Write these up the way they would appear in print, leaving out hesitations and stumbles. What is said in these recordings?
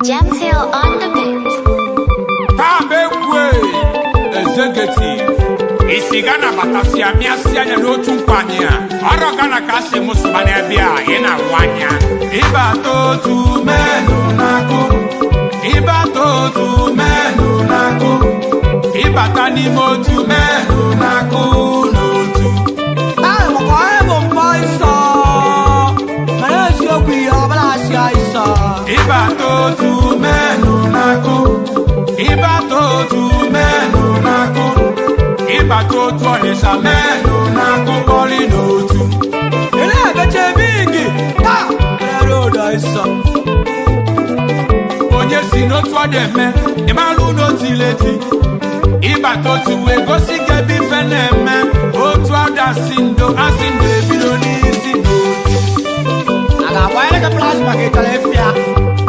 Jamsil on the beat. Taa bụ ekwe executive isi Ghana batasịa mịasịa anya n'otu nkwanyị a ọrụ Ghana ka asị m sụba n'ebe a ị na-awụ anya. Ịbata otu menụ na-akụ, ịbata otu menụ na-akụ, ịbata n'ime otu menụ na-akụ n'otu. Ahụ maka onye bụ mbọ ịsọ mana eziokwu ihe ọbụla asị ịsọ. Ịbata otu menụ na-akụ, ịbata otu menụ na-akụ, ịbata otu Ọnịsha menụ na-akụ kpọrị n'otu. Ị na-ebecha ebe igi taa rere ụdọ ịsọ. Onye si n'otu ọ dị-eme ịmalụ n'otu ileti ịbata otu wee gosi gị ebe ife na-eme otu ọda si ndo asị ndo ebido n'isi n'otu. A ga-agbanyere gị plasma ka ị chọrọ ịfịa,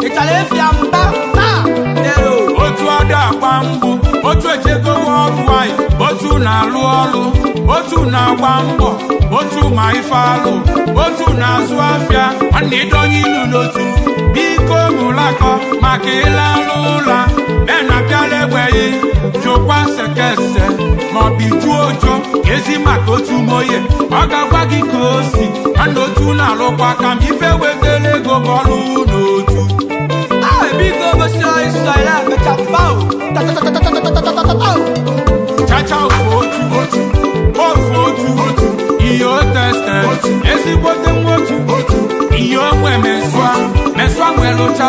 ị chọrọ ịfịa mba taa rere ụdọ. Otu ọdụ agba mgbụ, otu ejego worldwide, otu na-alụ ọlụ, otu na-agba mbọ, otu ma ife alụ, otu na-azụ afịa. Nwanne, ịdọnye ilu n'otu, biko mụlakọ maka ịlalụ ụla mena pịala egbeghị jụkwa sekese maọbụ iju ojo ezi maka otu moye ọ ga-agwa gị ka o si. Nwanne, otu na-alụkwa ka m ife wetara ego bọọlụ n'otu. Ahụ biko gosi ịsọ, ị na-ebecha mba o tatatatatatatatata. Chacha, ofu otu otu ofu otu otu ihe o teste ezigbote nwa otu otu ihe onwe mesụa mesụa nwelụcha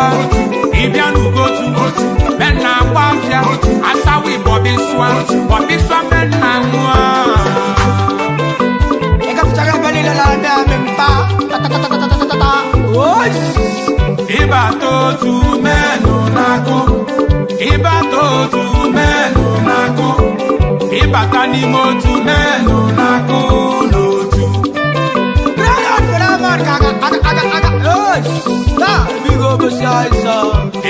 ịbịa n'ugotu otu mena agba afịa asawa bọbịsụa bọbịsụa mena nwa. Ị gafechara ebe niile na-amị amị mba tatatatatata ois. Ịbata otu menụ na-akụ, ịbata otu menụ na-akụ, ịbata n'ime otu menụ na-akụ n'otu. Brother, for that man, aga aga aga aga ois taa biko gosi ịsọ.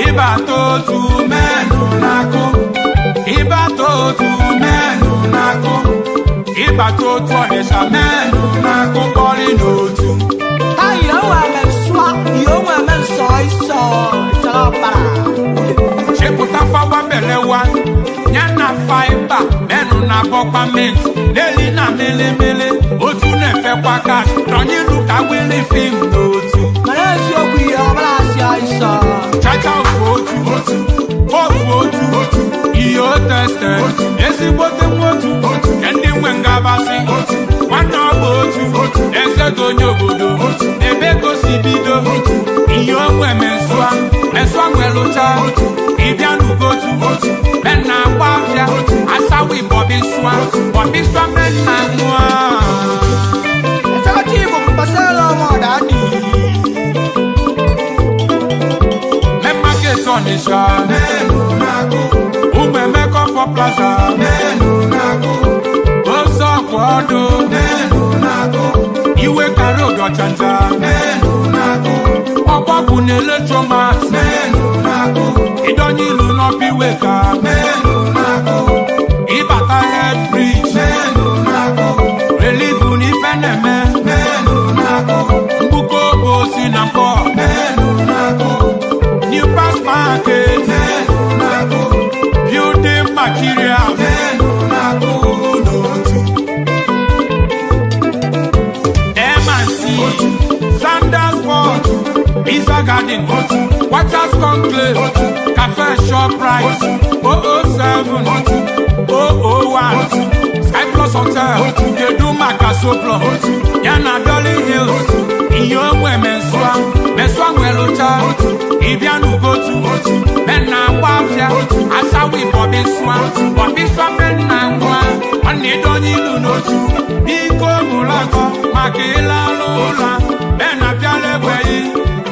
Ịbata otu menụ na-akụ, ịbata otu menụ na-akụ, ịbata otu Ọnịsha menụ na-akụ kpọrị n'otu. Ayo eme nsọ, iyo eme nsọ ịsọ ịsọ para. Chepụta fawa belewa ya na fiber menụ na bọkwa mint n'eli na melemele otu na-efekwa cash dọnye ilu ka wili fim n'otu. Mana eziokwu ihe ọbụla asị ịsọ. Chacha, ofu otu otu ofu otu otu ihe o teste ezigbote nwa otu otu ndị nwe ngabasị otu nwanne ọ bụ otu otu ezego onye obodo ebe gosi bido otu ihe onwe mesụa mesụa nwelụcha otu ịbịa n'ugotu otu mena agba afịa asawi bọbịsụa bọbịsụa mena nwa. Executive mbasara ọmọ ọ̀dà-adì. Main market Ọnịsha, ụmụ Emeka for plaza, ose ọkwa ọdụ iwe kara ọchanja ọgbọgwụ na Electromat ịdọnye ilu n'ọpa iwe ka ịbata head bridge relivu na ife na-eme mgbuko osi na mkpọ New Pass Market, building materials n'otu M&C, Sanders Port, Pizza Garden, Waters Conclave, Cafe Shoprite, 007, 001, Sky Plus Hotel, Kedu maka Soplo, ya na Dolly Hills, ihe onwe mesụa mesụa nwelụcha ịbịa n'ugotu mena agba afịa asawi bọbịsụa bọbịsụa mena nwa. Nwanne, ịdọnye ilu n'otu, biko mụlakọ maka ịlalụ ụla mena bịala egbeghị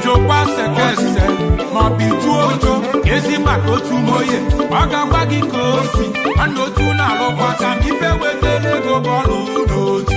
jụkwa sekese maọbụ iju ojo ezi maka otu moye ọ ga-agwa gị ka o si. Nwanne, otu na-alụkwa ka m ife wetara ego bọọlụ n'otu.